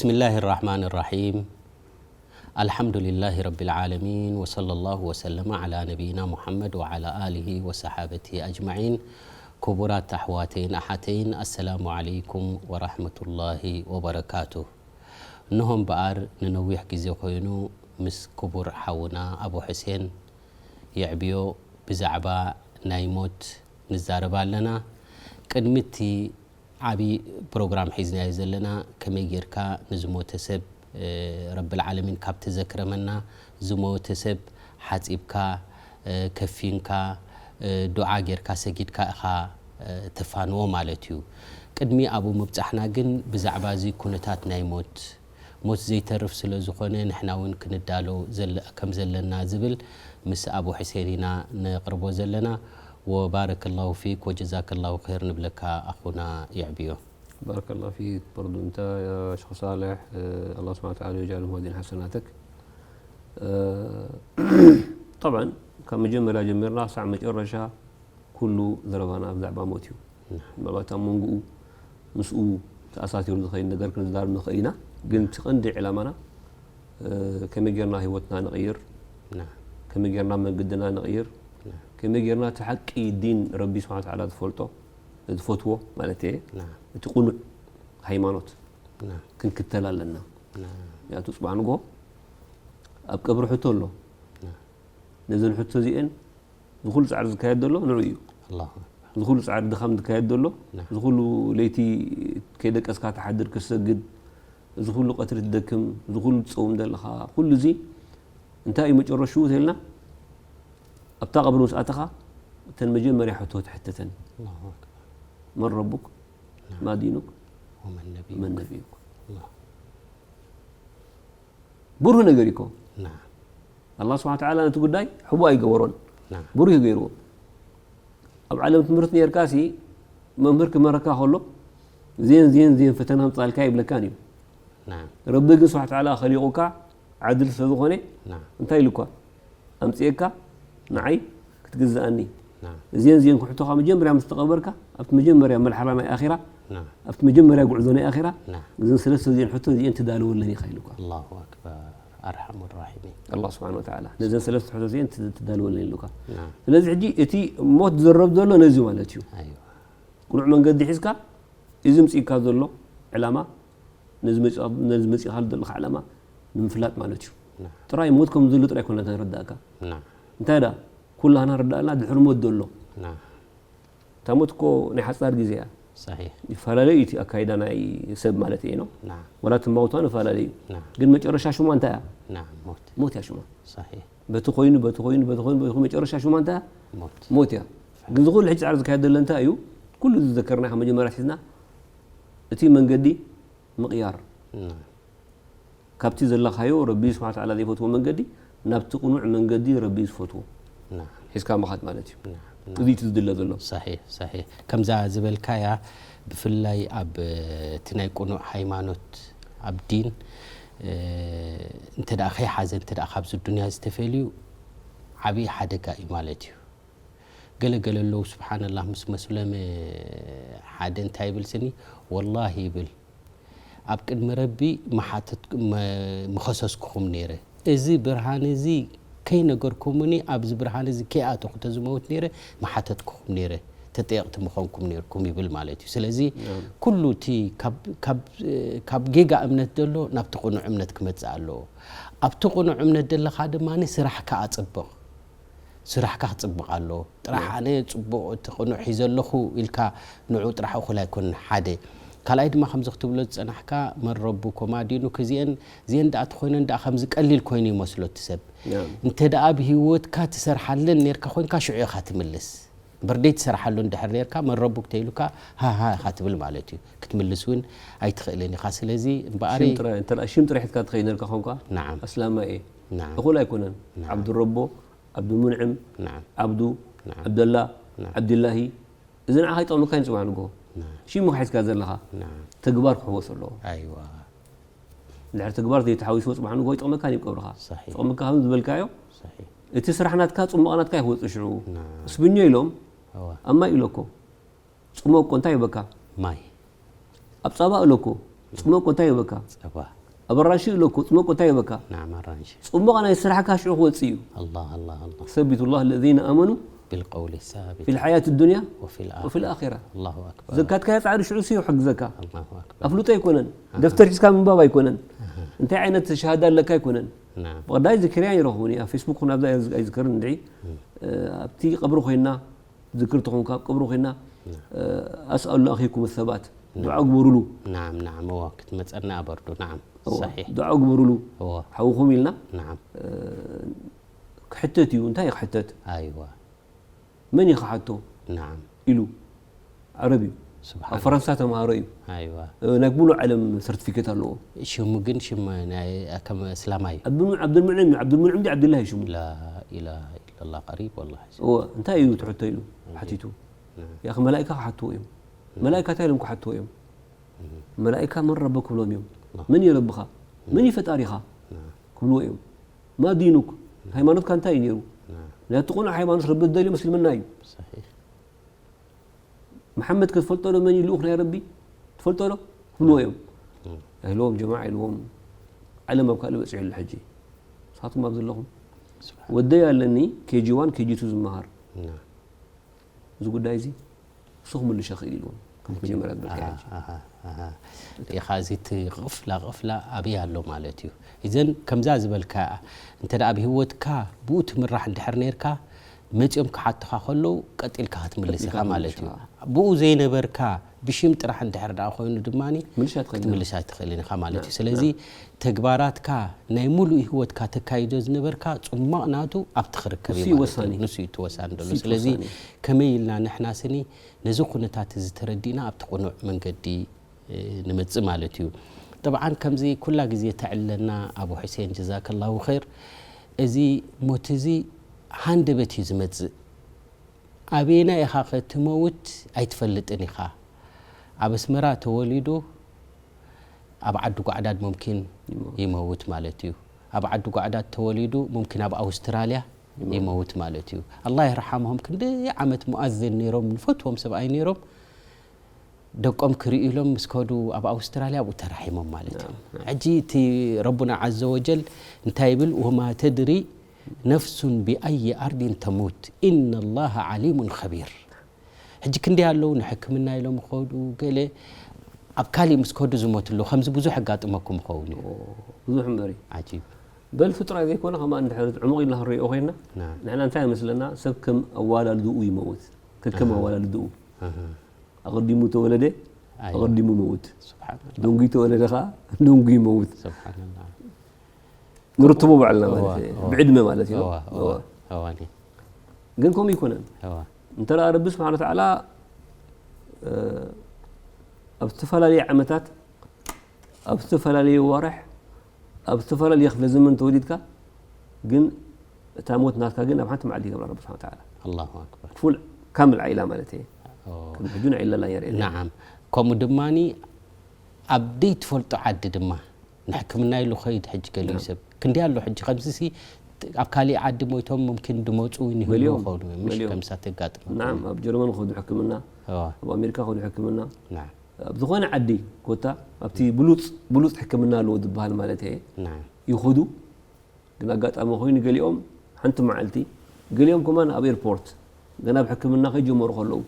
بسم الله الرحمن الرحيم. الحمد لله رب العالمين، وصلى الله وسلم على نبينا محمد وعلى آله وصحابته أجمعين. ክቡራት ኣሕዋተይን ኣሓተይን፣ ኣሰላሙ ዓለይኩም ወራሕመቱላሂ ወበረካቱ። እንሆ እምበኣር ንነዊሕ ግዜ ኮይኑ ምስ ክቡር ሓውና ኣቡ ሕሴን የዕብዮ ብዛዕባ ናይ ሞት ንዛረብ ኣለና። ቅድሚ እቲ ዓቢ ፕሮግራም ሒዝናዮ ዘለና፣ ከመይ ጌርካ ንዝሞተ ሰብ፣ እ፣ ረብል ዓለሚን ካብ ተዘክረመና፣ ዝሞተ ሰብ ሓጺብካ፣ እ፣ ከፊንካ፣ እ፣ ዱዓ ጌርካ ሰጊድካ ኢኻ፣ እ፣ ተፋንዎ ማለት እዩ። ቅድሚ ኣብኡ ምብጻሕና ግን ብዛዕባ እዚ ኩነታት ናይ ሞት፣ ሞት ዘይተርፍ ስለ ዝኾነ ንሕና እውን ክንዳሎ ዘለ-፣ ከም ዘለና ዝብል ምስ ኣቡ ሕሴን ኢና ነቕርቦ ዘለና። ወባረከላሁ ፊክ ወጀዛከላሁ ኸይር ንብለካ ኣኹና የዕብዮ። ባረከላሁ ፊክ። በርዱ እንተ ሸኽ ሳልሕ፣ ኣላህ ስብሓነ ወተዓላ የጅዓል መዋዚን ሓሰናተክ። ጠብዓን ካብ መጀመርያ ጀሚርና ክሳዕ መጨረሻ ኩሉ ዘረባና ብዛዕባ ሞት እዩ። ምናልባት ኣብ መንጎኡ ምስኡ ተኣሳሲሩ ዝኸይድ ነገር ክንዛረብ ንኽእል ኢና፣ ግን እቲ ቀንዲ ዕላማና፣ እ፣ ከመይ ጌርና ህይወትና ንቕይር፣ ናም። ከመይ ጌርና መንገድና ንቕይር፣ ናም። ከመይ ጌርና እቲ ሓቂ ዲን ረቢ ስብሓነ ወተዓላ ዝፈልጦ፣ ዝፈትዎ ማለት እየ፣ ናም። እቲ ቅኑዕ ሃይማኖት ናም። ክንክተል ኣለና። ናም። ምክንያቱ ጽባሕ ንግሆ ኣብ ቀብሪ ሕቶ ኣሎ። ናም። ነዘን ሕቶ እዚአን ዝኹሉ ጻዕሪ ዝካየድ ዘሎ ንዕኡ እዩ። ኣላሁ ኣክበር። ዝኹሉ ጻዕሪ ድኻም ዝካየድ ዘሎ፣ ናም። ዝኹሉ ለይቲ ከይደቀስካ ትሓድር ክትሰግድ፣ ዝኹሉ ቀትሪ ትደክም፣ ዝኹሉ ትጸውም ዘለኻ፣ ኩሉ እዚ እንታይ እዩ መጨረሽኡ ተልና? ኣብታ ቀብሪ ምስ ኣተኻ እተን መጀመርያ ሕቶ ትሕተተን። ኣላሁ ኣክበር። መን ረቡክ? ናም። ማ ዲኑክ? ወመን ነቢዩክ? መን ነቢዩክ? ኣላሁ። ብሩህ ነገር እዩ እኮ። ናም። ኣላህ ስብሓነ ወተዓላ ነቲ ጉዳይ ሕቡእ ኣይገበሮን። ናም። ብሩህ ገይርዎ። ኣብ ዓለም ትምህርቲ ነርካሲ መምህር ክመረካ ከሎ ዜን ዜን ዜን ፈተና ኣምጻልካ ይብለካን እዩ። ናም። ረቢ ግን ስብሓነ ወተዓላ ኸሊቑካ ዓድል ስለ ዝኾነ ናም። እንታይ ኢሉኳ? ኣምጽኤካ ንዓይ ክትግዝኣኒ። ናም። እዚአን እዚአን ክሕቶኻ መጀመርያ ምስ ተቐበርካ ኣብቲ መጀመርያ መልሓራ ናይ ኣኺራ ናም። ኣብቲ መጀመርያ ጉዕዞ ናይ ኣኺራ ናም። እዘን ሰለስተ እዚአን ሕቶ እዚአን ትዳለወለን ኢኻ ኢሉካ። ኣላሁ ኣክበር። ኣርሓሙ ራሒሚን። ኣላህ ስብሓነ ወተዓላ ነዘን ሰለስተ ሕቶ እዚአን ት-፣ ትዳለወለን ኢሉካ። ናም። ስለዚ ሕጂ እቲ ሞት ዝዘረብ ዘሎ ነዚ ማለት እዩ። ኣይዋ። ቅኑዕ መንገዲ ሒዝካ እዚ ምጽኢካ ዘሎ ዕላማ፣ ነዚ መጺ-፣ ነዚ መጺእካ ዘለኻ ዕላማ ንምፍላጥ ማለት እዩ። ናም። ጥራይ ሞት ከም ዘሎ ጥራይ ኮንና ንርዳእካ። ናም። እንታይ ደኣ ኩላህና ርዳእና ድሕሪ ሞት ዘሎ። ናም። እታ ሞት እኮ ናይ ሓጻር ግዜ እያ። ሰሒሕ። ይፈላለዩ እቲ ኣካይዳ ናይ ሰብ ማለት እየ ነው። ናም። ዋላ ትማውታ ንፈላለዩ። ናም። ግን መጨረሻ ሽማ እንታይ እያ? ናም፣ ሞት። ሞት እያ ሽማ። ሰሒሕ። በቲ ኮይኑ፣ በቲ ኮይኑ፣ በቲ ኮይኑ፣ በቲ ኮይኑ፣ መጨረሻ ሽማ እንታይ እያ? ሞት። ሞት እያ። ግን ዝኹሉ ሕጂ ጻዕሪ ዝካየድ ዘሎ እንታይ እዩ? ኩሉ ዝዘከርና ካብ መጀመርያ ሒዝና እቲ መንገዲ ምቕያር። ናም። ካብቲ ዘለኻዮ ረቢ ስብሓነ ወተዓላ ዘይፈትዎ መንገዲ ናብቲ ቅኑዕ መንገዲ ረቢ ዝፈትዎ ናም። ሒዝካ ምኻድ ማለት እዩ። ናም፣ ናም። እዚ እቲ ዝድለ ዘሎ። ሰሒሕ፣ ሰሒሕ። ከምዛ ዝበልካያ ብፍላይ ኣብ፣ እ፣ እቲ ናይ ቅኑዕ ሃይማኖት ኣብ ዲን፣ እ፣ እንተ ደኣ ከይሓዘ እንተ ደኣ ካብዚ ዱንያ ዝተፈልዩ ዓብዪ ሓደጋ እዩ ማለት እዩ። ገለ ገለ ኣለዉ ስብሓንላህ ምስ መስሎም፣ እ፣ ሓደ እንታይ ይብል ስኒ ወላሂ ይብል ኣብ ቅድሚ ረቢ መሓተት-፣ መ-፣ ምኸሰስኩኹም ነይረ። እዚ ብርሃን እዚ ከይነገርኩሙኒ፣ ኣብዚ ብርሃን እዚ ከይኣተኹ ተዝመውት ነይረ፣ ምሓተትኩኹም ነይረ፣ ተጠየቕቲ ምኾንኩም ነይርኩም ይብል ማለት እዩ። ስለዚ፣ ናም። ኩሉ እቲ ካብ፣ ካብ፣ ካብ ጌጋ እምነት ዘሎ ናብቲ ቅኑዕ እምነት ክመጽእ ኣለዎ። ኣብቲ ቅኑዕ እምነት ዘለኻ ድማ ስራሕካ ኣጽብቕ። ስራሕካ ክጽብቕ ኣለዎ። ጥራሕ ናም። ኣነ ጽቡቕ እቲ ቅኑዕ ሒዘ ኣለኹ ኢልካ ንዑ ጥራሕ እኹል ኣይኮነን ሓደ። ካልኣይ ድማ ከምዚ ክትብሎ ዝጸናሕካ መን ረቡኩም ማ ዲኑክ እዚአን፣ እዚአን ደኣ ተኾይነን ደኣ ከምዚ ቀሊል ኮይኑ ይመስሎ እቲ ሰብ። ናም። እንተ ደኣ ብህይወትካ ትሰርሓለን ኔርካ ኮይንካ ሽዑ ኢኻ ትምልስ። እምበር ደይትሰርሓሉ እንድሕር ኔርካ መን ረቡክ ተይሉካ ሃሃ ኢኻ ትብል ማለት እዩ። ክትምልስ እውን ኣይትኽእልን ኢኻ። ስለዚ እምበኣር ሽም ጥራይ፣ እንተ ደኣ ሽም ጥራይ ሒዝካ ትኸይድ ኔርካ ኾንካ ናዓም። ኣስላማይ እየ። ናዓም። እኹል ኣይኮነን። ናዓም። ዓብዱረቦ፣ ዓብዱሙንዕም፣ ናዓም። ዓብዱ፣ ናዓም። ዓብደላ፣ ናዓም። ዓብድላሂ፣ እዚ ንዓኻ ይጠቕመካ እዩ ጽባሕ ንግሆ። ናዓም። ሽም ኢኻ ሒዝካ ዘለኻ። ናዓም። ተግባር ክሕወስ ኣለዎ። ኣይዋ። እንድሕር ተግባር ዘይተሓዊስዎ ጽባሕ ንግሆ ይጠቕመካ እዩ ቀብርኻ። ሰሒሕ። ይጠቕመካ ከም ዝበልካዮ፣ ሰሒሕ። እቲ ስራሕ ናትካ ጽቡቕ ናትካ ይወጽእ ሽዑ። ናዓም። እስብኞ ኢሎም፣ እዋ። ኣብ ማይ ኢሎኮ። ጽሞኮ እንታይ ይበካ? ማይ። ኣብ ጻባ እለኮ። ጽመቆ እንታይ ይበካ? ጸባ ኣብ ኣራንሺ ኢለኩ ጽመቆ እንታይ ይበካ? ናም ኣራንሺ ጽመቕ ናይ ስራሕካ ሽዑ ክወጽእ እዩ። ኣላህ ኣላህ ኣላህ ሰቢቱ ላህ ለዚነ ኣመኑ ቢልቀውሊ ሳቢት ፊል ሓያት ዱንያ ወፊል ወፊል ኣኺራ ኣኺራ። ኣላሁ ኣክበር ዘካትካ የጻዕድ ሽዑ ሲ ይሕግዘካ። ኣላሁ ኣክበር ኣፍልጦ ኣይኮነን። ደፍተር ሒዝካ ምንባብ ኣይኮነን። እንታይ ዓይነት ሸሃዳ ኣለካ ኣይኮነን። ናም ብቐዳይ ዝክርያ ይረኽቡኒ ኣብ ፌስቡክ ኹን ኣብዛ ኣይዝከርን እንድዒ ኣብቲ ቀብሪ ኮይና ዝክር ተኾንካ ኣብ ቀብሪ ኮይና ኣስኣሉ ኣኺኩም ሰባት ዱዓ ግበሩሉ። ናም ናም እዋ ክትመጸና ኣበርዱ ናም እዋ፣ ሰሒሕ ዱዓ ግበሩሉ እዋ ሓውኹም ኢልና ናም ክሕተት እዩ። እንታይ ክሕተት? ኣይዋ መን እዩ ክሓቶ ናም ኢሉ ዓረብ እዩ። ኣብ ስብሓን ፈረንሳ ተምሃሮ እዩ። ኣይዋ ናይ ሙሉእ ዓለም ሰርቲፊኬት ኣለዎ። ሽሙ ግን ሽም ናይ ከም እስላማይ እዩ ዓብዱልሙን- ዓብዱልሙንዕም እዩ። ዓብዱልሙንዕም ድዩ ዓብዱላህ እዩ ሽሙ? ላኢላሃ ኢላላህ ቀሪብ ወላ እወ እንታይ እዩ ትሕቶ ኢሉ ሓቲቱ። ያኺ መላኢካ ክሓትዎ እዮም። መላኢካ እንታይ ኢሎም ክሓትዎ እዮም? መላኢካ መን ረበ ክብሎም እዮም። መን እዩ ረብኻ? መን እዩ ፈጣሪኻ? ክብልዎ እዮም። ማ ዲኑክ? ሃይማኖትካ እንታይ እዩ ነይሩ? ናቲ ቁኑዕ ሃይማኖት ረቢ ዝደልዮ ምስልምና እዩ። ሰሒሕ መሓመድ ከ ትፈልጦ ዶ መን እዩ ልኡኽ ናይ ረቢ? ትፈልጦ ዶ? ክብልዎ እዮም። ኢልዎም ጀማዓ ኢልዎም ዓለም ኣብ ካልእ በፂሑ ኣሎ ሕጂ። ንስኻትኩም ኣብ ዘለኹም ስብሓን ወደይ ኣለኒ ኬጂ ዋን ኬጂ ቱ ዝመሃር ና እዚ ጉዳይ እዚ እሱ ክምልሾ ክእል ኢልዎም። ከም መጀመርያ ዝበልካ ሕጂ ኣሃ፣ ኣሃ። ሪኢኻ እዚ እቲ ቅፍላ ቅፍላ ኣብይ ኣሎ ማለት እዩ። እዘን ከምዛ ዝበልካ እንተ ደኣ ኣብ ህይወትካ ብኡ ትምራሕ እንድሕር ነርካ መጺኦም ክሓቱኻ ከለዉ ቀጢልካ ክትምልስ ኢኻ ቀጢልካ ማለት እዩ። ክትምልስ ብኡ ዘይነበርካ ብሽም ጥራሕ እንድሕር ደኣ ኮይኑ ድማ ምልሻ ትኽእል ክትምልስ ኣይትኽእልን ኢኻ ማለት እዩ። ስለዚ ተግባራትካ ናይ ሙሉእ ህይወትካ ተካይዶ ዝነበርካ ጽማቕ ናቱ ኣብቲ ክርከብ እዩ ንሱ እዩ ማለት ወሳኒ። እዩ። ንሱ እዩ እቲ ወሳኒ ዘሎ። ንሱ እዩ እቲ ስለዚ ወሳኒ። ከመይ ኢልና ንሕና ስኒ ነዚ ኩነታት እዚ ተረዲእና ኣብቲ ቅኑዕ መንገዲ እ፣ ንምጽእ ማለት እዩ። ጠብዓን ከምዚ ኩላ ግዜ ተዕለና ኣቡ ሑሴን ጀዛከላሁ ኸይር። እዚ ሞት እዚ ሃንደበት እዩ ዝመጽእ። ኣበየና ኢኻ ከ ትመውት ኣይትፈልጥን ኢኻ። ኣብ ኣስመራ ተወሊዱ ኣብ ዓዲ ጓዕዳድ ሙምኪን ይመውት ማለት እዩ። ኣብ ዓዲ ጓዕዳድ ተወሊዱ ሙምኪን ኣብ ኣውስትራልያ ይመውት ማለት እዩ። ኣላህ ይርሓምሆም ክንደይ ዓመት ሙኣዝን ነይሮም ንፈትዎም ሰብኣይ ነይሮም። ደቆም ክርእዩ ኢሎም ምስ ከዱ ኣብ ኣውስትራልያ ኣብኡ ተራሒሞም ማለት እዩ። ሕጂ እቲ ረቡና ዓዘ ወጀል እንታይ ይብል? ወማ ተድሪ ነፍሱን ብኣይ ኣርዲን ተሙት ኢነ ላሃ ዓሊሙን ኸቢር። ሕጂ ክንደይ ኣለዉ ንሕክምና ኢሎም ይኸዱ ገለ ኣብ ካሊእ ምስ ከዱ ዝሞቱ ኣለዉ። ከምዚ ብዙሕ ኣጋጥመኩም ይኸውን እዩ። ብዙሕ እምበሪ ዓጂብ በል ፍጡራይ ዘይኮነ ከማ እንድሕር ዕሙቕ ኢልና ክንሪኦ ኮይና ና ንሕና እንታይ ይመስለና ሰብ ከም ኣዋላልድኡ ይመውት ከከም ኣዋላልድኡ ኣሃ። ኣቐዲሙ ተወለደ ኣይ ኣቐዲሙ መውት ስብሓንላ ደንጉ ተወለደ ከዓ ደንጉ ይመውት ስብሓንላ ንርትቦ ባዕልና እዋ፣ ማለት እዩ እዋ። ብዕድመ ማለት እዩ እዋ እዋ እዋ ኒ ግን ከምኡ ይኮነን እዋ እንተ ደኣ ረቢ ስብሓን ወተዓላ ኣብ ዝተፈላለየ ዓመታት ኣብ ዝተፈላለየ ዋርሕ ኣብ ዝተፈላለየ ክፍለ ዘመን ተወሊድካ ግን እታ ሞት ናትካ ግን ኣብ ሓንቲ መዓልቲ ይገብራ ረቢ ስብሓን ወተዓላ ኣላሁ ኣክበር ፉል ካምል ዓይላ ማለት እየ ኦ፣ ከም ሕጂ ንዓይለላ የርእየና ነዓም ከምኡ ድማ ኣብ ደይትፈልጦ ዓዲ ድማ ንሕክምና ኢሉ ኸይድ ሕጂ ገሊኡ ሰብ ክንዲ ኣሎ ሕጂ ከምዚ ሲ ኣብ ካሊእ ዓዲ ሞይቶም ሙምኪን ድመፁ እውን ይህልዉ መሊኦም፣ ኸውን እዮም ምሽ መሊኦም። ከምሳ ተጋጥመ ናም ኣብ ጀርመን ከዱ ሕክምና እዋ ኣብ ኣሜሪካ ከዱ ሕክምና ናም ኣብ ዝኾነ ዓዲ ኮታ ኣብቲ ብሉፅ ብሉፅ ሕክምና ኣለዎ ዝበሃል ማለት እየ ናም ይኸዱ ግን ኣጋጣሚ ኮይኑ ገሊኦም ሓንቲ መዓልቲ ገሊኦም ከማን ኣብ ኤርፖርት ገና ኣብ ሕክምና ከይጀመሩ ከለዉ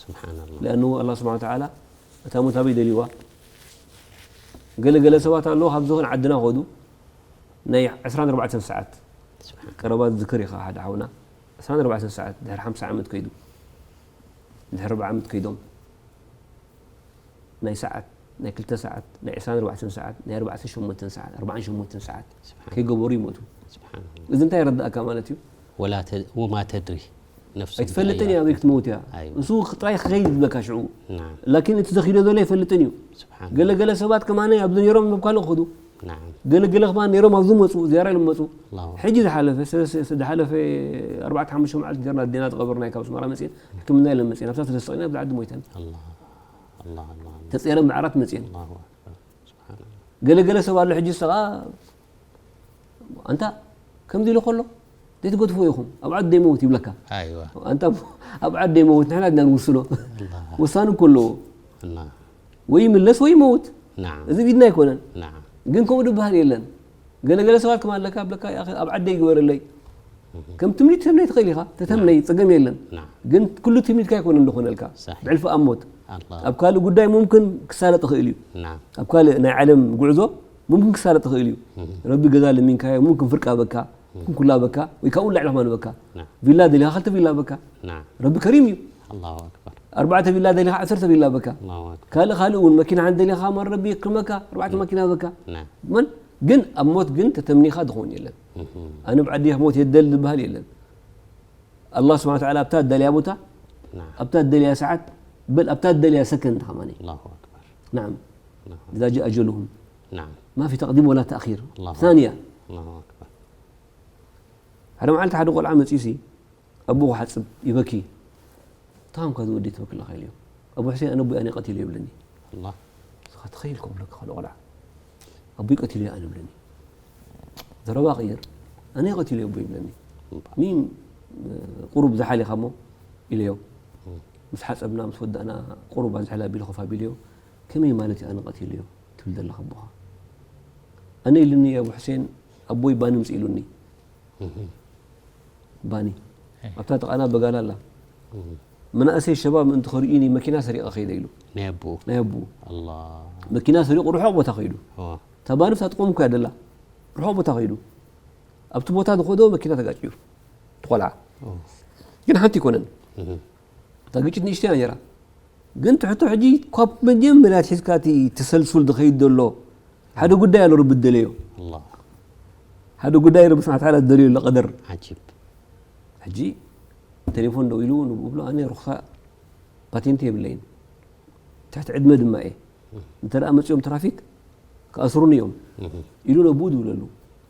ስብሓንላ لأنه الله سبحانه وتعالى እታ ሞት ኣበይ ደልዋ ገለ ገለ ሰባት ኣለዉ ካብ ዝኾነ ዓድና ከዱ ናይ ዕስራን ኣርባዕተን ሰዓት ቀረባ ዝክር ኢኻ ሓደ ሓውና ዕስራን ኣርባዕተን ሰዓት ድሕሪ ሓምሳ ዓመት ከይዱ ድሕሪ ኣርባ ዓመት ከይዶም ናይ ሰዓት ናይ ክልተ ሰዓት ናይ ዕስራን ኣርባዕተን ሰዓት ናይ ኣርባዕተን ሸሞንተን ሰዓት ኣርባዓን ሸሞንተን ሰዓት ከይገበሩ ይሞቱ ስብሓንላ እዚ እንታይ ይረዳእካ ማለት እዩ ወላ ተ- ወማ ተድሪ ነፍሱ ኣይትፈልጥን እያ ኣበይ ክትመውት እያ ኣይዋ። ንሱ ጥራይ ክኸይድ ዝብለካ ሽዑ ናም ላኪን እቲ ዘኺዶ ዘሎ ኣይፈልጥን እዩ ስብሓን ገለ ገለ ሰባት ከማነ ኣብዚ ነይሮም ናብ ካልእ ክኸዱ ናም ገለ ገለ ከማን ነይሮም ኣብዚ መፁ ዝያራ ኢሎም መፁ ኣላሁ ሕጂ ዝሓለፈ ሰ- ሰ- ዝሓለፈ ኣርባዕተ ሓሙሽተ መዓልቲ ጀርና ኣዴና ተቐበርና ካብ ኣስመራ መፅኤን ሕክምና ኢለን መፅኤን ኣብታ ተደሰቂና ኣብዚ ዓዲ ሞይተን ኣላ ኣላ ኣላ ተፀረን ብዓራት መፅኤን ኣላሁ ኣክበር ስብሓን ገለ ገለ ሰብ ኣሎ ሕጂ ስኻ ኣንታ ከምዚ ኢሉ ከሎ ዘይትገድፍዎ ኢኹም ኣብ ዓዲ ደይመውት ይብለካ ኣይዋ ኣንታ ኣብ ዓዲ ደይመውት ንሕና ድና ንውስኖ ኣላ ውሳኑ እኮ ኣለዎ እና ወይ ይምለስ ወይ ይመውት ናዓ እዚ ቢድና ኣይኮነን። ናዓ ግን ከምኡ ድበሃል የለን። ገለገለ ሰባት ከም ኣለካ ብለካ "ያኺ ኣብ ዓደይ ይግበረለይ። ከም ትምኒት ተምነይ ትኽእል ኢኻ፣ ተተምነይ ጸገም የለን። ናዓ ግን ኩሉ ትምኒትካ ኣይኮነን ዝኾነልካ። ሳሒሕ። ብዕልፊ ኣብ ሞት ኣላ ኣብ ካልእ ጉዳይ ሙምክን ክሳለጥ ይኽእል እዩ። ናዓ ኣብ ካልእ ናይ ዓለም ጉዕዞ ሙምክን ክሳለጥ ይኽእል እዩ። ረቢ ገዛ ለሚንካዮ ሙምክን ፍርቃ በካ፣ ሙምክን ኩላ በካ፣ ወይ ካብኡ ላዕሊ ከማን በካ። ናዓ ቪላ ደሊኻ ክልተ ቪላ በካ። ናዓ ረቢ ከሪም እዩ። ኣላሁ ኣክበር ኣርባዕተ ቪላ ደሊኻ ዓሰርተ ቪላ በካ። ኣላሁ ኣክበር ካልእ ካልእ እውን መኪና ሓንቲ ደሊኻ ማን ረቢ የክርመካ ኣርባዕተ መኪና በካ። ናዓ መን ግን ኣብ ሞት ግን ተተምኒኻ ድኸውን የለን። ኣነ ብዓዲ ሞት የደል ዝበሃል የለን። ኣላህ ስብሓን ወተዓላ ኣብታ ደልያ ቦታ ናዓ ኣብታ ደልያ ሰዓት በል ኣብታ ደልያ ሰከንድ ከማኒ ኣላሁ ኣክበር ናዓም ኣላሁ إذا جاء أجلهم ናዓ ما في تقديم ولا تأخير الله ثانية ኣላሁ ኣክበር ሓደ መዓልቲ ሓደ ቆልዓ መፅዩ ሲ ኣቦ ክሓፅብ ይበኪ ታም ከዚ ወዲ ትበክላ ኸይልዮ ኣቦ ሕሴን ኣነ ኣቦይ ኣነ ቀቲልዮ ይብለኒ ኣላ ንስኻ ትኸይል ከም ብለካ ካልኦ ቆልዓ ኣቦይ ቀቲልዮ ኣነ ይብለኒ ዘረባ ቀይር ኣነ ቀቲልዮ ኣቦ ይብለኒ ሚም ቁሩብ ዝሓሊኻ እሞ ኢለዮ ምስ ሓፀብና ምስ ወዳእና ቁሩብ ኣዝሕላ ቢሉ ኮፍ ኣቢልዮ ከመይ ማለት እዩ ኣነ ቀቲልዮ ትብል ዘለኻ ኣቦኻ ኣነ ኢሉኒ ኣቡ ሕሴን ኣቦይ ባኒ ምፅ ኢሉኒ ባኒ ኣብታ ተቓና በጋላ ኣላ መናእሰይ ሸባብ ምእንቲ ከርእዩኒ መኪና ሰሪቐ ከይደ ኢሉ ናይ ኣቦኡ ናይ ኣቦኡ ኣላ መኪና ሰሪቑ ርሑቕ ቦታ ከይዱ ኦ እታ ባኒ ብሳ ትቆም እኮ እያ ደላ ርሑቕ ቦታ ከይዱ ኣብቲ ቦታ ዝኸዶ መኪና ተጋጭዩ ትቆልዓ ግን ሓንቲ ይኮነን እታ ግጭት ንእሽተያ ነራ ግን ትሕቶ ሕጂ ካብ መጀመርያ ትሒዝካ እቲ ተሰልሱል ዝኸይድ ዘሎ ሓደ ጉዳይ ኣሎ ርቢ ደለዮ ኣላ ሓደ ጉዳይ ረቢ ስብሓን ተዓላ ዝደልዮ ኣሎ ቀደር ዓጂብ ሕጂ ቴሌፎን ደው ኢሉ ንብኡ ብሎ ኣነ ሩኽሳ ፓቴንት የብለይን ትሕቲ ዕድመ ድማ እየ እንተ ደኣ መፂኦም ትራፊክ ክኣስሩኒ እዮም ኢሉ ነብኡ ድውለሉ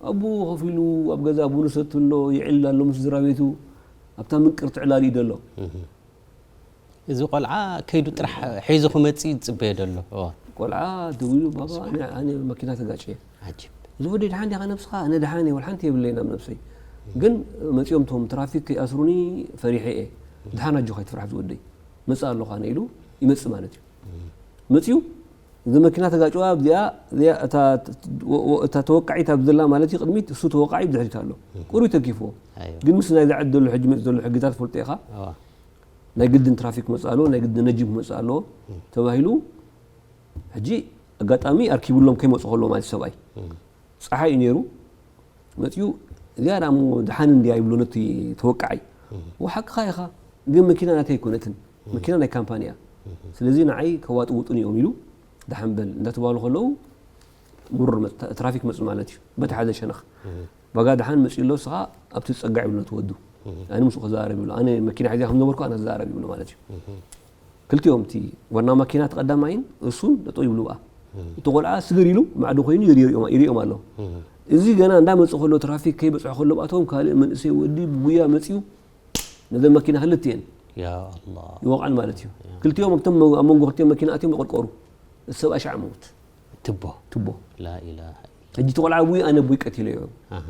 ኣቦ ከፊሉ ኣብ ገዛ ቡኑ ሰቱ ኣሎ ይዕል ኣሎ ምስ ዝራ ቤቱ ኣብታ ምቅርቲ ዕላል እዩ ዘሎ እዚ ቆልዓ ከይዱ ጥራሕ ሒዙ ክመፅእ ዝፅበዮ ዘሎ እዋ ቆልዓ ደው ኢሉ ባባ ኣነ- ኣነ መኪና ተጋጭየ ዓጂብ እዚ ወደይ ድሓን ዲኻ ነብስኻ ኣነ ድሓን እየ ወላ ሓንቲ የብለይን ኣብ ነብሰይ ግን መፂኦም ቶም ትራፊክ ከይኣስሩኒ ፈሪሐ እየ ድሓን ኣጆኻ ኣይትፍራሕ ዝወደይ መፅእ ኣለኹ ኣነ ኢሉ ይመፅእ ማለት እዩ መፅዩ እዚ መኪና ተጋጭዋ ኣብዚኣ እዚኣ እታ ወ- ወ- እታ ተወቃዒት ኣብ ዘላ ማለት እዩ ቅድሚት እሱ ተወቃዒ ብድሕሪት ኣሎ ቁሩይ ተኪፍዎ ኣይዋ ግን ምስ ናይ ዝዓድ ዘሎ ሕጂ መፅ ዘሎ ሕግታት ፈልጦ ኢኻ እዋ ናይ ግድን ትራፊክ ክመፅእ ኣለዎ ናይ ግድን ነጂም ክመፅእ ኣለዎ ተባሂሉ ሕጂ ኣጋጣሚ ኣርኪብሎም ከይመፁ ከለዎ ማለት ሰብኣይ ፀሓይ እዩ ነይሩ መፅኡ እዚኣ ደኣ እሞ ደሓን እንድያ ይብሎ ነቲ ተወቃዓይ ወሓቅኻ ኢኻ ግን መኪና ናተይ ኣይኮነትን መኪና ናይ ካምፓኒ እያ ስለዚ ንዓይ ከዋጥውጡን እዮም ኢሉ ደሓን በል እንዳተባሉ ከለዉ ምሩር መፅ- ትራፊክ መፅ ማለት እዩ በቲ ሓደ ሸነኽ ዋጋ ደሓን መፅኡ ኣሎ እስኻ ኣብቲ ፀጋዕ ይብሎ ነቲ ወዱ ኣነ ምስኡ ክዛረብ ይብሎ ኣነ መኪና ሒዛ ከም ነበርኩ ኣነ ክዛረብ ይብሎ ማለት እዩ ክልቲኦም እቲ ዋና ማኪና እቲ ቀዳማይን እሱን ጠጠው ይብሉ ብኣ እቲ ቆልዓ ስግር ኢሉ ማዕዶ ኮይኑ ይሪኦም ኣሎ እዚ ገና እንዳመፀ ከሎ ትራፊክ ከይበፅሑ ከሎ ብኣቶም ካልእ መንእሰይ ወዲ ብጉያ መፅዩ ነዘን መኪና ክልትየን ያ ኣላ ይወቕዐን ማለት እዩ ክልቲኦም ኣብቶም ኣብ መንጎ ክልቲኦም መኪና ኣትዮም ይቆርቆሩ እቲ ሰብኣይ ሻዕ መውት ትቦ ትቦ ላኢላሃ ሕጂ እቲ ቆልዓ ብኡ ኣነ ብኡ ቀቲለዮ ኣሃ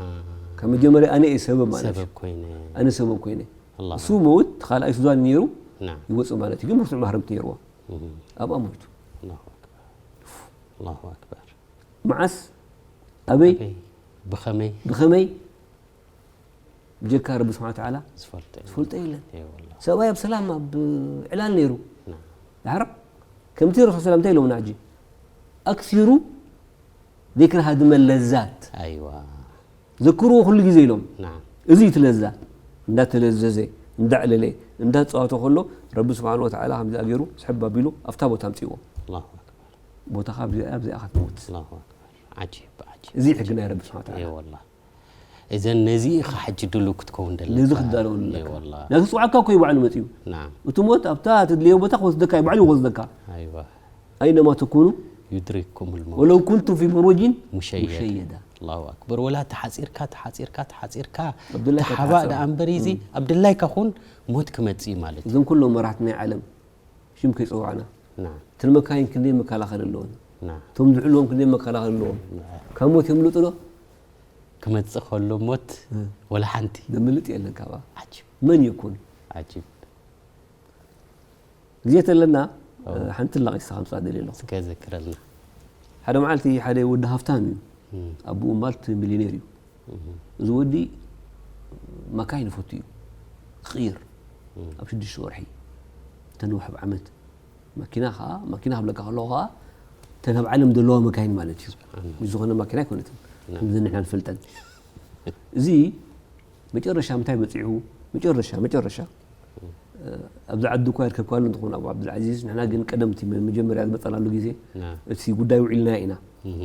ካብ መጀመርያ ኣነ እየ ሰበብ ማለት እዩ ሰበብ ኮይነ ኣነ ሰበብ ኮይነ ኣላ እሱ መውት እቲ ካልኣይ ሱዛን ነይሩ ና ይወፅእ ማለት እዩ ግን ብርቱዕ ማህረምቲ ነይርዎ ኣብኣ ሞይቱ ኣላሁ ኣክበር ኣላሁ ኣክበር መዓስ ኣበይ ኣበይ ብኸመይ ብኸመይ ብጀካ ረቢ ስብሓን ተዓላ ዝፈልጦ እዩ ዝፈልጦ የለን እየ ወላ ሰብኣይ ኣብ ሰላም ኣብ ዕላል ነይሩ ና ድሓር ከምቲ ረሱ ሰላም እንታይ ኢሎምና ሕጂ ኣክሲሩ ذكر هاذم اللذات ኣይዋ ዘክርዎ ኩሉ ግዜ ኢሎም ና እዚ እዩ እቲ ለዛ እንዳተለዘዘ እንዳዕለለ እንዳተፃወተ ከሎ ረቢ ስብሓን ወተዓላ ከምዚኣ ገይሩ ስሕብ ኣቢሉ ኣብታ ቦታ ኣምፅዎ ኣላሁ ኣክበር ቦታኻ ኣብዚኣ ኣብዚኣ ክትመውት ኣላሁ ኣክበር ዓጂብ ዓጂብ እዚ ሕጊ ናይ ረቢ ስብሓን ተዓላ እየ ወላ እዘን ነዚ ኢኻ ሕጂ ድሉ ክትከውን ደለካ ነዚ ክዳለወሉ እየ ኣለካ ወላ ናቲ ፅዋዕካ እኮ ይባዕሉ መፅኡ ና እቲ ሞት ኣብታ ትድልዮ ቦታ ክወስደካ ይባዕሉ ይወስደካ ኣይዋ ኣይነማ ተኩኑ ዩድሪኩም ልመውት ወለው ኩንቱም ፊ ብሩጅን ሙሸየድ ሙሸየዳ ኣላሁ ኣክበር ወላ ተሓፂርካ ተሓፂርካ ተሓፂርካ ኣብድላይካ ተሓባ ተሓፀር። ደኣ እምበር እዚ ኣብድላይካ ኹን ሞት ክመፅእ እዩ ማለት እዩ እዞም ኩሎም መራሕቲ ናይ ዓለም ሽም ከይፀዋዕና ና እተን መካይን ክንደይ መከላኸሊ ኣለዎን ና እቶም ዝሕልዎም ክንደይ መከላኸሊ ኣለዎም ካብ ሞት የምልጡ ዶ ክመፅእ ከሎ ሞት ወላ ሓንቲ ዘምልጥ የለን ካብኣ ዓጂብ መን ይኩን ዓጂብ ግዜ ተለና ኣዎ። ሓንቲ ላቒስካ ከምፃ ደልየ ኣለኹ እስከ ዘክረልና ሓደ መዓልቲ ሓደ ወዲ ሃፍታም እዩ። ኣቡኡ ማልቲ ሚሊዮኔር እዩ። እዚ ወዲ ማካይን ይፈቱ እዩ። ክቕይር ኣብ ሽዱሽተ ወርሒ ተንውሕ ኣብ ዓመት። ማኪና ከዓ ማኪና ክብለካ ከለኹ ከዓ ተን ኣብ ዓለም ዘለዋ መካይን ማለት እዩ። ምስ ዝኾነ ማኪና ኣይኮነትን። ከምዚ ንሕና ንፈልጠን። እዚ መጨረሻ ምንታይ በፂሑ? መጨረሻ መጨረሻ ኣብዚ ዓዲ እኳ ይርከብካ ኣሎ እንትኾን፣ ኣብ ዓብዱልዓዚዝ ንሕና ግን ቀደምቲ መጀመርያ ዝመፀናሉ ግዜ እቲ ጉዳይ ውዒልና ኢና።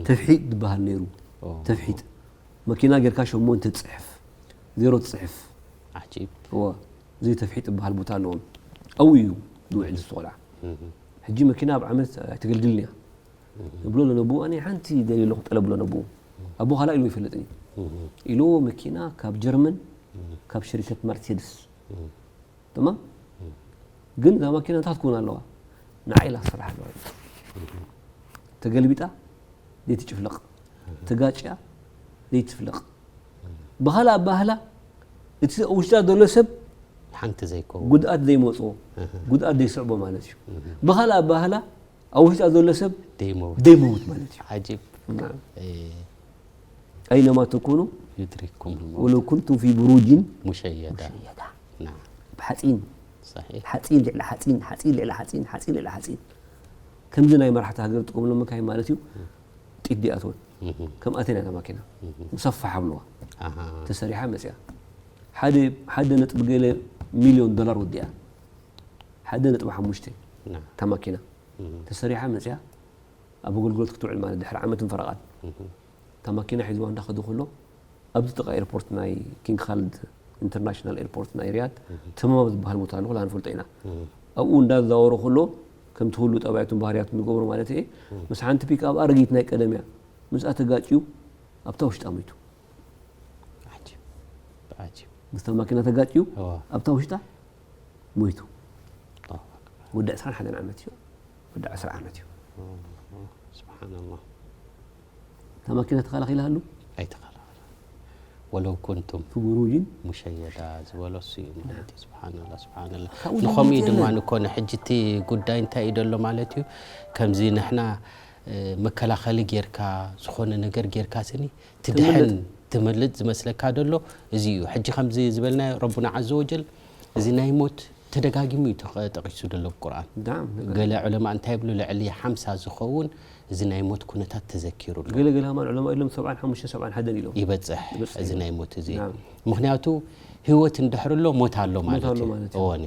ተፍሒጥ ዝበሃል ነይሩ። ተፍሒጥ መኪና ጌርካ ሸሞንተ ትፅሕፍ፣ ዜሮ ትፅሕፍ። ዓጂብ። እወ፣ እዚ ተፍሒጥ ዝበሃል ቦታ ኣለዎም። ኣብኡ እዩ ዝውዕል ዝስተ ቆልዓ። ሕጂ መኪና ኣብ ዓመት ኣይተገልግልን እያ። እብሎ ለነብኡ ኣነ ሓንቲ ደልየ ኣለኹ ጠለብ ብሎ ነብኡ። ኣቦ ካላ ኢሉ ይፈልጥን እዩ። ኢልዎ መኪና ካብ ጀርመን ካብ ሸሪከት መርሴድስ። ተማም። ግን እዛ ማኪና እንታይ ክትከውን ኣለዋ? ንዓይ ኢላ ክትሰርሕ ኣለዋ። ተገልቢጣ ዘይትጭፍለቕ፣ ተጋጭያ ዘይትፍለቕ። ብኻልእ ኣባህላ እቲ ውሽጣ ዘሎ ሰብ ሓንቲ ዘይከውን ጉድኣት ዘይመፅዎ፣ ጉድኣት ዘይስዕቦ ማለት እዩ። ብኻልእ ኣባህላ ኣብ ውሽጣ ዘሎ ሰብ ደይመውት ደይመውት ማለት እዩ። ዓጂብ ናም። እ፣ ኣይነማ ተኮኑ ዩድሪኩም ወለው ኩንቱም ፊ ብሩጅን ሙሸየዳ ሙሸየዳ። ናም ብሓፂን صحيح ሓፂን ልዕሊ ሓፂን ሓፂን ልዕሊ ሓፂን ሓፂን ልዕሊ ሓፂን ከምዚ ናይ መራሕቲ ሃገር ዝጥቀምሎም መካይን ማለት እዩ። ጢድ ይኣትወን ከምኣተን እያ ማኪና ምሰፋሕ ኣብለዋ ኣሃ ተሰሪሓ መፅያ ሓደ ሓደ ነጥቢ ገለ ሚሊዮን ዶላር ወዲኣ ሓደ ነጥቢ ሓሙሽተ ናም እታ ማኪና ተሰሪሓ መፅያ ኣብ ኣገልግሎት ክትውዕል ማለት ድሕሪ ዓመትን ፈረቓን እታ ማኪና ሒዝዋ እንዳኸደ ከሎ ኣብዚ ጥቓ ኤርፖርት ናይ ኪንግ ካልድ ኢንተርናሽናል ኤርፖርት ናይ ሪያድ ተማም ዝበሃል ቦታ ኣሎ ኩላ ንፈልጦ ኢና ኣብኡ እንዳዛወሮ ከሎ ከምቲ ኩሉ ጠባያቱን ባህርያቱን ዝገብሮ ማለት እየ ምስ ሓንቲ ፒክ ኣብ ኣረጊት ናይ ቀደም እያ ምስኣ ተጋጭዩ ኣብታ ውሽጣ ሞይቱ ዓጂብ ዓጂብ ምስታ ማኪና ተጋጭዩ እዋ ኣብታ ውሽጣ ሞይቱ ኣላሁ ኣክበር ወዲ ዕስራን ሓደን ዓመት እዩ ወዲ ዕስራ ዓመት እዩ ስብሓንላህ እታ ማኪና ተኸላኺላሉ ኣይተኸላኸለ ወለው ኩንቱም ፊ ቡሩጅን ሙሸየዳ ዝበሎ እሱ እዩ ማለት እዩ ስብሓንላ ስብሓንላ ካብኡ ንኸምኡ እዩ ዝመፅእ ድማ የለን። ንኮነ ሕጂ እቲ ጉዳይ እንታይ እዩ ዘሎ ማለት እዩ ከምዚ ንሕና እ፣ መከላኸሊ ጌርካ ዝኾነ ነገር ጌርካ ስኒ ትድሕን ትምልጥ ዝመስለካ ደሎ እዚ እዩ ሕጂ ከምዚ ዝበልናዮ ረቡና ዓዘ ወጀል እዚ ናይ ሞት ተደጋጊሙ እዩ ተጠ- ጠቂሱ ዘሎ ቁርኣን ዳም ገለ ዑለማ እንታይ ይብሉ ልዕሊ ሓምሳ ዝኸውን እዚ ናይ ሞት ኩነታት ተዘኪሩ ኣሎ ገለ ገለ ከማን ዑለማ ኢሎም ሰብዓን ሓሙሽተን ሰብዓን ሓደን ኢሎም ይበፅሕ ይበፅሕ እዚ እዩ። ናይ ሞት እዚ ናም። ምክንያቱ ህይወት እንድሕር ኣሎ ሞት ኣሎ ሞት ማለት ኣሎ እዩ ማለት እዩ። እወኒ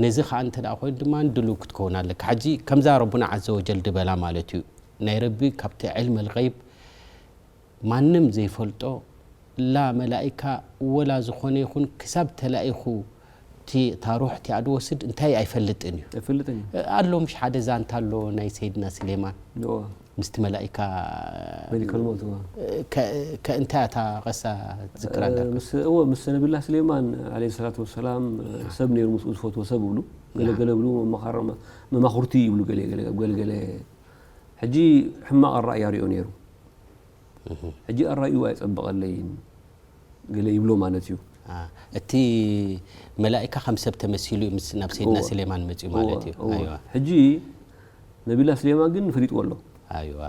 ነዚ ከዓ እንተ ደኣ ኮይኑ ድማ ድሉው ክትከውን ኣለካ ሕጂ ከምዛ ረቡና ዓዘ ወጀል ድበላ ማለት እዩ ናይ ረቢ ካብቲ ዕልም ልይብ ማንም ዘይፈልጦ ላ መላኢካ ወላ ዝኾነ ይኹን ክሳብ ተላኢኹ እቲ እታ ሩሕ እቲኣ ድወስድ እንታይ ኣይፈልጥን እዩ ኣይፈልጥን እዩ ኣሎ ምሽ ሓደ ዛንታ ኣሎ ናይ ሰይድና ስሌማን እዎ። ምስቲ መላኢካ መሊከል ሞት እዎ። ከ- ከ- እንታይ እታ ቀሳ ትዝክራ ኣለካ ምስ እዎ ምስ ነቢላ ስሌማን ዓለይሂ ሰላቱ ወሰላም ሰብ ነይሩ ምስኡ ዝፈትዎ ሰብ ይብሉ ገለ ገለ ብሉ መማኻር መማኽርቲ ይብሉ ገለ ገለ ገለ ገለ ሕጂ ሕማቕ ኣራእያ ሪኦ ነይሩ ሕጂ ኣራእዩ ኣይጸበቐለይን ገለ ይብሎ ማለት እዩ አ፣ እቲ መላኢካ ከም ሰብ ተመሲሉ እዩ ምስ ናብ ሰይድና እዎ። ስሌማን መፅኡ ማለት እዩ እዎ። ኣይዋ ሕጂ ነቢላ ስሌማን ግን ፈሊጥዎ ኣሎ ኣይዋ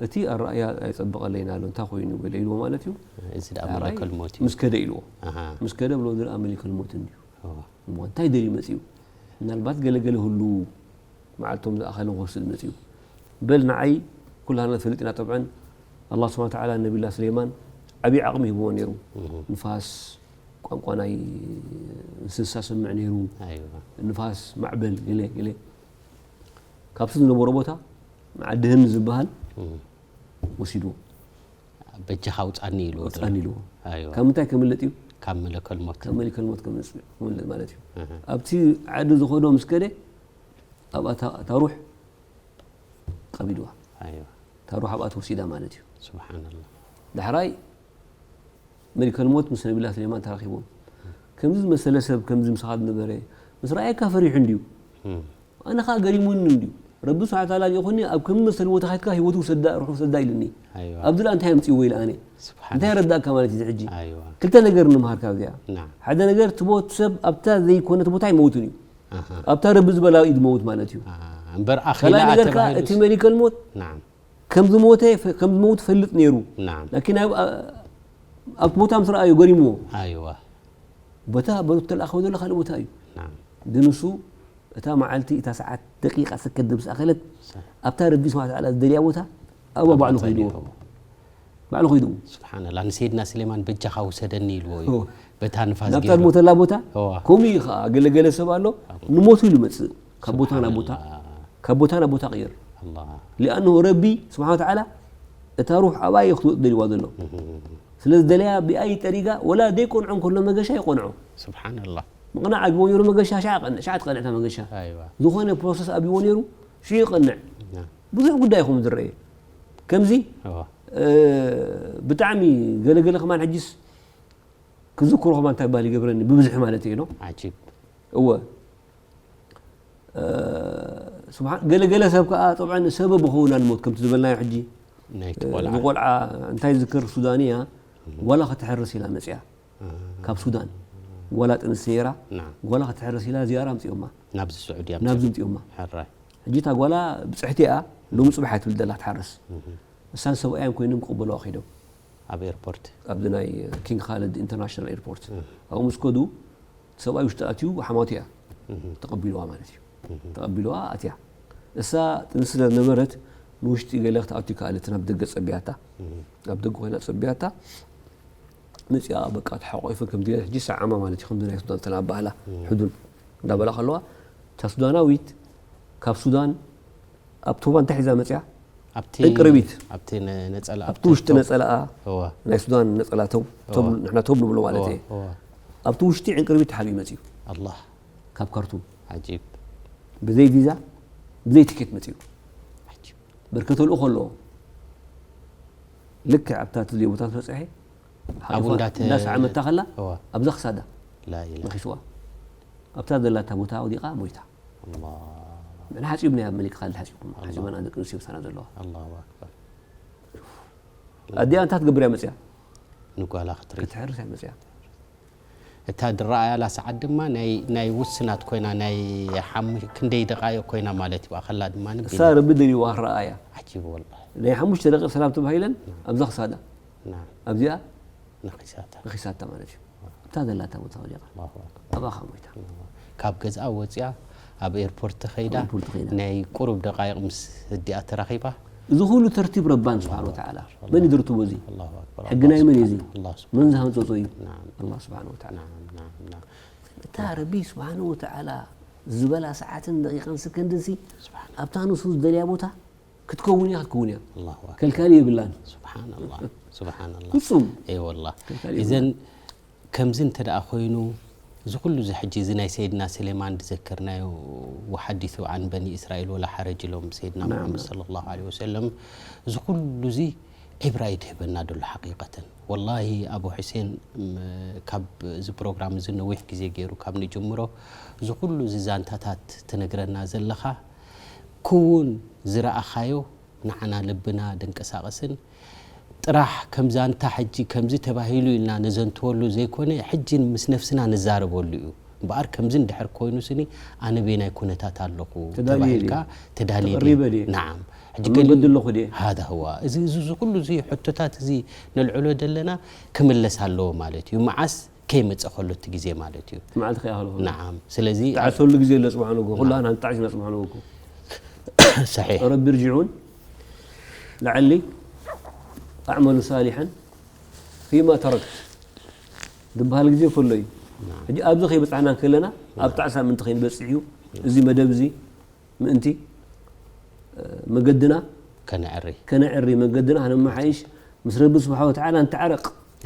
እቲ ኣራእያ ኣይጸበቐለይን ኣሎ እንታይ ኮይኑ ገለ ኢልዎ ማለት እዩ እዚ ደኣ ኣራይ መለከል ሞት እዩ ምስ ከደ ኢልዎ ኣሃ፣ ምስ ከደ ብሎ ዝረኣ መሊከል ሞት እንድዩ እዎ። እሞ እንታይ ደልዩ መፅኡ ምናልባት ገለገለ ህሉ መዓልቶም ዝኣኸለ ክወስድ መፅኡ በል ንዓይ ኩላና ንፈልጥ ኢና ጠብዐን ኣላ ስብሓን ተዓላ ነቢላ ስሌማን ዓብዪ ዓቕሚ ሂብዎ ነይሩ ንፋስ ቋንቋ ናይ እንስሳ ሰምዕ ነይሩ ኣይዋ ንፋስ ማዕበል ገለ ገለ ካብቲ ዝነበሮ ቦታ ንዓዲ ህንድ ዝበሃል ወሲድዎ በጃኻ ኣውፃኒ ኢልዎ ወፃኒ ኢልዎ ኣይዋ ካብ ምንታይ ከምልጥ እዩ ካብ መለከል ሞት ካብ መሊከል ሞት ከምልጥ ማለት እዩ እህ፣ ኣብቲ ዓዲ ዝኸዶ ምስ ከደ ኣብኣ እታ ሩሕ ቀቢድዋ ኣይዋ እታ ሩሕ ኣብኣ ተወሲዳ ማለት እዩ ስብሓንላ ዳሕራይ መሊከል ሞት ምስ ነቢላ ስሌማን ተራኺቦም ከምዚ ዝመሰለ ሰብ ከምዚ ምሳኻ ዝነበረ ምስ ረኣየካ ፈሪሑ እንድዩ ኣነ ከዓ ገሪሙኒ እንድዩ ረቢ ስብሓ ታላ ሊእኹኒ ኣብ ከም መሰል ቦታ ኸድካ ህይወቱ ውሰዳ ሩሑ ውሰዳ ኢልኒ ኣይዋ ኣብዚ ላ እንታይ ኣምፅእዎ ኢለ ኣነ ስብሓን እንታይ ረዳእካ ማለት እዩ ሕጂ ኣይዋ ክልተ ነገር ንምሃር ካብዚኣ ናም ሓደ ነገር እቲ ሞት ሰብ ኣብታ ዘይኮነት ቦታ ኣይመውትን እዩ ኣሃ ኣብታ ረቢ ዝበላ እዩ ዝመውት ማለት እዩ አ፣ እምበር ኣኺላ ካልኣይ ነገር ከዓ ተባሂሉ እቲ መሊከል ሞት ናም ከም ዝሞተ ከም ዝመውት ፈልጥ ነይሩ። ናም ላኪን ኣብ ኣብቲ ቦታ ምስ ረኣዩ ገሪምዎ። ኣይዋ ቦታ በሩ ተለኣኸው ዘሎ ካልእ ቦታ እዩ። ናም ግን ንሱ እታ መዓልቲ እታ ሰዓት ደቂቃ ሰከንድ ምስ ኣኸለት ኣብታ ረቢ ስብሓ ተዓላ ዝደልያ ቦታ ኣብ ባዕሉ ከይድዎ ባዕሉ ከይድዎ ስብሓንላ ንሰይድና ስሌማን በጃኻ ውሰደኒ ኢልዎ እዩ ኦ። በታ ንፋስ ናብታ ገይሩ ዝሞተላ ቦታ እዋ። ከምኡ እዩ ከዓ ገለገለ ሰብ ኣሎ ንሞቱ ይሉ መፅእ ካብ ቦታ ናብ ቦታ ስብሓንላ ካብ ቦታ ናብ ቦታ ቅይር ኣላ ሊኣንሁ ረቢ ስብሓ ተዓላ እታ ሩሕ ኣብኣ እዩ ክትወፅ ደልዋ ዘሎ ስለ ዝደለያ ብኣይ ጠሪጋ ወላ ዘይቆንዖ እንከሎ መገሻ ይቆንዖ ስብሓንላ ምቕናዕ ኣብዎ ነይሩ መገሻ ሻዕ ቀንዕ ሻዕ ትቐንዕ እታ መገሻ ኣይዋ ዝኾነ ፕሮሰስ ኣብዎ ነይሩ ሽዑ ይቐንዕ ና ብዙሕ ጉዳይ ኢኹም ዝረአ ከምዚ እዋ እ፣ ብጣዕሚ ገለገለ ከማን ሕጅስ ክዝክሮ ከማን እንታይ ባል ይገብረኒ ብብዝሒ ማለት እዩ ነው ዓጂብ እወ እ፣ ስብሓን ገለገለ ሰብ ከዓ ጠብዐን ሰበብ ይኸውን ኣልሞት ከምቲ ዝበልናዮ ሕጂ ናይቲ እ፣ ቆልዓ ንቆልዓ እንታይ ዝክር ሱዳንያ ጓላ ከተሕርስ ኢላ መፅያ ካብ ሱዳን ጓላ ጥንሲ ነይራ ና ጓላ ከተሕርስ ኢላ ዝያራ ኣምፅኦማ ናብዚ ስዑድያ ናብዚ ምፅኦማ ሕራይ ሕጂ እታ ጓላ ብፅሕቲ እያ ሎሚ ፅባሕ እያ ትብል ዘላ ትሓርስ እሳን ሰብኣያን ኮይኖም ክቕበልዋ ከይዶም ኣብ ኤርፖርት ኣብዚ ናይ ኪንግ ካልድ ኢንተርናሽናል ኤርፖርት ኣብኡ ምስ ከዱ ሰብኣይ ውሽጢ ኣትዩ ሓማቱ እያ ተቐቢልዋ ማለት እዩ ተቐቢልዋ ኣትያ እሳ ጥንሲ ስለ ዝነበረት ንውሽጢ ገለ ክትኣቱ ይከኣለት ናብ ደገ ፀቢያታ ኣብ ደገ ኮይና ፀቢያታ መፅኣ በቃ ተሓቆይፈ ከምዚ ሕጂ ሰዓማ ማለት እዩ ከምዚ ናይ ሱዳን ተናባህላ ሕዱን እንዳበላ ከለዋ እታ ሱዳናዊት ካብ ሱዳን ኣብ ቶባ እንታይ ሒዛ መፅያ ኣብቲ ዕንቅርቢት ኣብቲ ነ- ነፀላ ኣብቲ ውሽጢ ነፀላኣ እዋ ናይ ሱዳን ነፀላ ተው ተብሉ ንሕና ተው ንብሎ ማለት እየ እዋ ኣብቲ ውሽጢ ዕንቅርቢት ተሓቢኡ መፅዩ ኣላ ካብ ካርቱም ዓጂብ ብዘይ ቪዛ ብዘይ ቲኬት መፅዩ ዓጂብ በርከ ተልእኮ ኣለዎ ልክዕ ኣብታ ትልዮ ቦታ ዝበፅሐ ኣብኡ እንዳተ- እንዳሰዓመታ ከላ እዋ ኣብዛ ክሳዳ ላኢላ ነኺስዋ ኣብታ ዘላታ ቦታ ወዲቓ ሞይታ ኣላ ንሕና ሓፂብና ኣብ መሊክካ ሓፂብኩም ሓፂበና ደቂ ኣንስትዮ ምሳና ዘለዋ ኣላሁ ኣክበር ኣዲኣ እንታይ ትገብር እያ መፅያ ንጓላ ክትርኢ ክትሕርስ እያ መፅያ እታ ድረኣያላ ሰዓት ድማ ናይ ናይ ውስናት ኮይና ናይ ሓሙ ክንደይ ደቃይቕ ኮይና ማለት እዩ ኣኸላ ድማ ንቢለ እሳ ረቢ ደልዋ ክረኣያ ዓጂብ ወላ ናይ ሓሙሽተ ደቂቕ ሰላም ተባሂለን ኣብዛ ክሳዳ ና ኣብዚኣ ነኺሳታ ነኺሳታ ማለት እዩ ኣብታ ዘላታ ቦታ ወዲቓ ኣላሁ ኣክበር ኣባኻ ሞይታ ካብ ገዝኣ ወፅያ ኣብ ኤርፖርት ከይዳ ኤርፖርት ከይዳ። ናይ ቁሩብ ደቃይቕ ምስ ህዲኣ ተራኺባ እዚ ኩሉ ተርቲብ ረባን ስብሓን ወተዓላ መን ይድርትቦ እዚ ኣላሁ ኣክበር ሕጊ ናይ መን እዩ እዚ ኣላሁ ስብሓን መን ዝሃንፀፆ እዩ ናም ኣላ ስብሓን ወተዓላ ናም ናም ናም እታ ረቢ ስብሓን ወተዓላ ዝበላ ሰዓትን ደቂቃን ሰከንድን ሲ ስብሓን ኣብታ ንሱ ዝደልያ ቦታ ክትከውን እያ ክትከውን እያ ኣላሁ ኣክበር ከልካሊ የብላን ስብሓንላ ስብሓንላ ፍጹም እይ ወላ ከልካሊ እዘን ከምዚ እንተ ደኣ ኮይኑ እዚ ኩሉ እዚ ሕጂ እዚ ናይ ሰይድና ስሌማን ዝዘከርናዮ ወሓዲሱ ዓን በኒ እስራኤል ወላ ሓረጅ ኢሎም ሰይድና ናም። ሙሓመድ ሰለ ላሁ ለ ወሰለም እዚ ኩሉ እዚ ዒብራ እዩ ድህበና ደሎ ሓቂቀተን ወላሂ ኣቡ ሕሴን ም፣ ካብ እዚ ፕሮግራም እዚ ነዊሕ ግዜ ገይሩ ካብ ንጅምሮ እዚ ኩሉ እዚ ዛንታታት ትነግረና ዘለኻ ክውን ዝረኣኻዮ ንዓና ልብና ደንቀሳቐስን ጥራሕ ከም ዛንታ ሕጂ ከምዚ ተባሂሉ ኢልና ነዘንትወሉ ዘይኮነ ሕጂ ምስ ነፍስና ንዛረበሉ እዩ እምበኣር ከምዚ እንድሕር ኮይኑ ስኒ ኣነ በየናይ ኩነታት ኣለኹ ተዳልየ ተባሂልካ ድየ? ተዳልየ ተቐሪበ ድየ? ድየ? ናዓም ሕጂ ኣብ ገሊኡ- መንገዲ ኣለኹ ድየ? ሃዳ ህዋ እዚ እዚ እዚ ኩሉ እዚ ሕቶታት እዚ ነልዕሎ ዘለና ክምለስ ኣለዎ ማለት እዩ መዓስ ከይመፀ ከሎ እቲ ግዜ ማለት እዩ መዓልቲ ከይኣኸለ ከሎ። ናዓም ስለዚ ተዓሰሉ ግዜ ኣሎ ጽባሕ ንግሆ ኩላህና ንጣዕስ ኢና ጽባሕ ንግሆ እኮ ሰሒሕ ረቢ ርጅዑን ለዓሊ ኣዕመሉ ሳሊሐን ፊማ ተረክት ዝበሃል ግዜ ከሎ እዩ ሕጂ ኣብዚ ከይበፃሕና ከለና ኣብ ጣዕሳ ምንቲ ከይንበፅሕ እዩ እዚ መደብ እዚ ምእንቲ መገድና ከነዕሪ ከነዕሪ መገድና ከነመሓይሽ ምስ ረቢ ስብሓ ወተዓላ ንተዓረቕ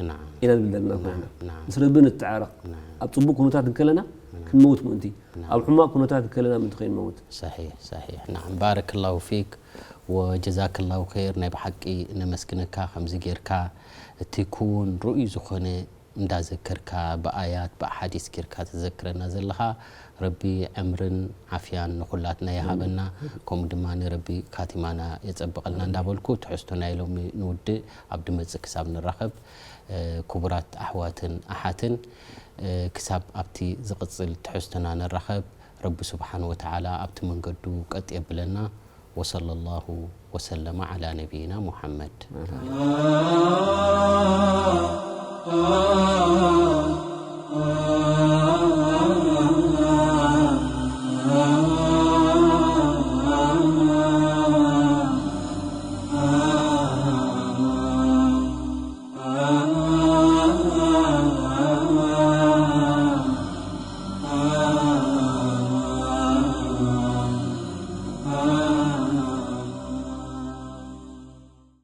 ናዓም ኢና ንብል ዘለና ኮይና ናዓም ምስ ረቢ ንተዓረቕ ናዓም ኣብ ፅቡቅ ኩነታት እንከለና ክንመውት ምእንቲ ኣብ ሕማቅ ኩነታት እንከለና ምእንቲ ከይንመውት ሰሒሕ ሰሒሕ ናዓም ባረክ ላሁ ፊክ ወጀዛክ ላሁ ኸይር ናይ ብሓቂ ነመስግነካ ከምዚ ጌርካ እቲ ክውን ርኡይ ዝኾነ እንዳዘከርካ ብኣያት ብኣሓዲስ ጌርካ ተዘክረና ዘለኻ ረቢ ዕምርን ዓፍያን ንኹላትና ይሃበና ከምኡ ድማ ንረቢ ካቲማና የጸብቐልና እንዳበልኩ ትሕዝቶ ናይ ሎሚ ንውድእ ኣብ ድመጽእ ክሳብ ንራኸብ ክቡራት ኣሕዋትን ኣሓትን ክሳብ ኣብቲ ዝቕጽል ትሕዝቶና ንራኸብ ረቢ ስብሓን ወተዓላ ኣብቲ መንገዱ ቀጥ የብለና وصلى الله وسلم على نبينا محمد.